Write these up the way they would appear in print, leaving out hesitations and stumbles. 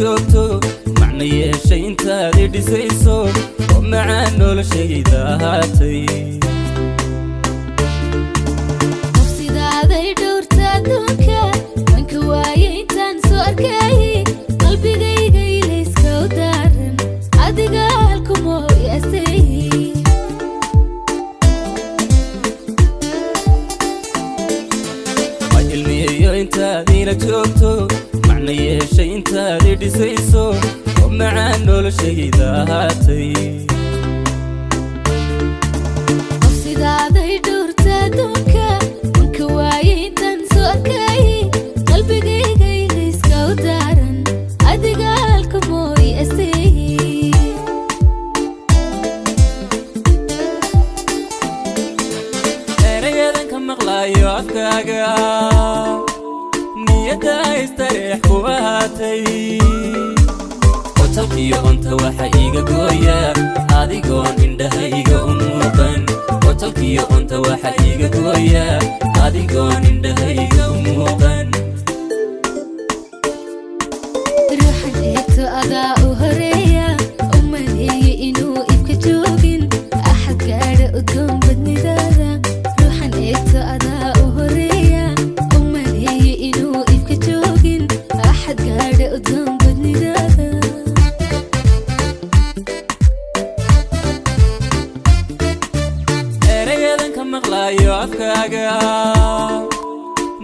Joogto macna yeeshay intaad i dhisayso oo macaan noloshayda ahaatay. Qof sidaaday dhowrta adduunka wanka waaye intaan soo arkayay, qalbigayga ilayska u daaran adiga halkumooyaasay. Ma ilmiyeeyo intaad ila joogto, macna yeeshay intaad i dhisayso oo macaan noloshayda ahaatay. Qof sidaaday dhowrta adduunka wanka waaye intaan soo arkayay, qalbigayga ilayska u daaran adiga halkumooyaasay. Erayadan ka maqlaayo afkaaga, niyadda istareex ku ahaatay. Qotalkiyo onta waxa iiga gooya adigoon indhahayga u muuqan. Qotalkiyo onta waxa iiga gooya adigoon indhahayga u muuqan. Ruuxan eegto adaa u horeeya, u maleeye inuu ifka joogin axad gaadha udgoon badnidaada. Ruuxan eegto adaa u horeeya, u maleeye inuu ifka joogin axad gaadha udgoon badnidaada. Erayadan ka maqlaayo afkaaga,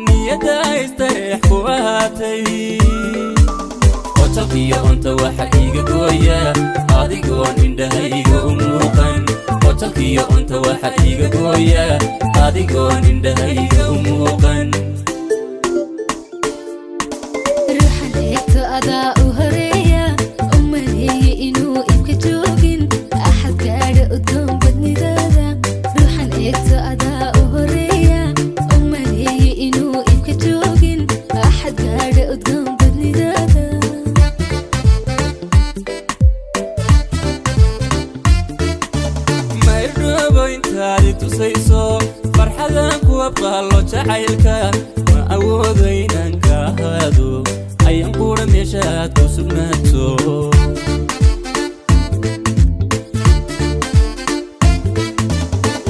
niyadda istareex ku ahaatay. Qotalkiyo onta waxa iiga gooya adigoon indhahayga u muuqan. Qotalkiyo onta waxa iiga gooya adigoon indhahayga u muuqan. Ruuxan eegto adaa u horeeya, u maleeye inuu ifka joogin axad gaadha udgoon badnidaada. Ruuxan eegto adaa u horeeya, u maleeye inuu ifka joogin axad gaadha udgoon badnidaada. Maydhoobo intaad i tusayso farxadan ku abqaallo jacaylka, ma awoodo inaan ka ahaado ayaan quudha meesha aad ku sugnaato.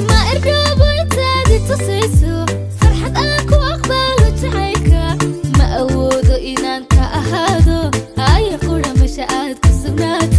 Ma irdhoobo intaad i tusayso farxad aan ku aqbaalo jacaylka, ma awoodo inaan ka ahaado aya qura meesha aad ku sugnaato.